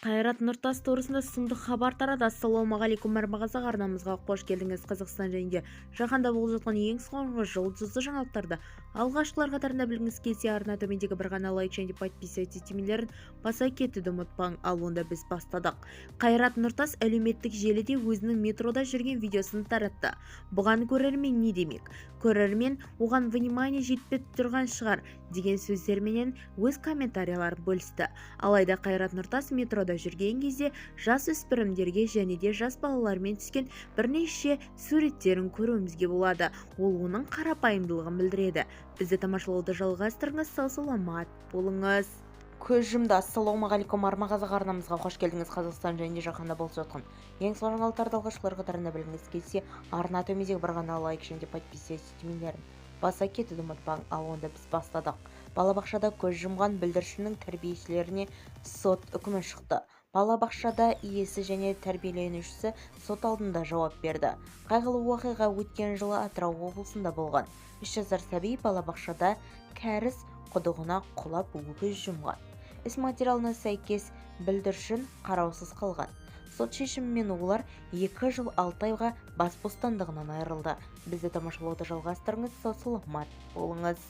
Қайрат Нұртас турасында сұмдық хабар тарады. Ассалаумағалейкум, Армысыз, арнамызға қош келдіңіз! Қазақстан және де жаһанда болып жатқан ең соңғы жұлдызды жаңалықтарды алғашқылар қатарында білгіңіз келсе, арна төмендегі бір ғана лайк және подписаться түймелерін баса кетуді ұмытпаң. Ал онда біз бастадық. Қайрат Нұртас әлеуметтік желіде өзінің метрода жүрген видеосын таратты. Бұған көрермен не демек? Көрермен «Оған внимание жетпей тұрған шығар» деген сөздерменен өз комментарияларын бөлісті. Алайда Қайрат Нұртас метрода жүрген кезде жас өспірімдерге және де жас балалармен түскен бірнеше суреттерін көруімізге болады. Ол оның қарапайымдылығын білдіреді. Бізді тамашалауды жалғастырыңыз, сау саламат болыңыз! Көз жұмды. Ассалаумағалейкум, Арма Қазақ, арнамызға қош келдіңіз! Қазақстан және де жаһанда болып жатқан ең соңғы жаңалықтарды алғашқылар қатарында білгіңіз келсе, арна төмендегі бір ғана лайк және де подписаться түймелерін баса кетуді ұмытпаң. Ал онда біз бастадық. Балабақшада көз жұмған бүлдіршіннің тәрбиешілеріне сот үкімі шықты. Балабақшада иесі және тәрбиеленушісі сот алдында жауап берді. Қайғылы оқиға өткен жылы Атырау облысында болған. 3 жасар сәби балабақшада кәріз құдығына құлап, көз жұмған. Іс материалына сәйкес, бүлдіршін қараусыз қалған. Сот шешімімен олар 2 жыл 6 айға бас бостандығынан айырылды. Бізді тамашалауды жалғастырыңыз, сау саламат болыңыз!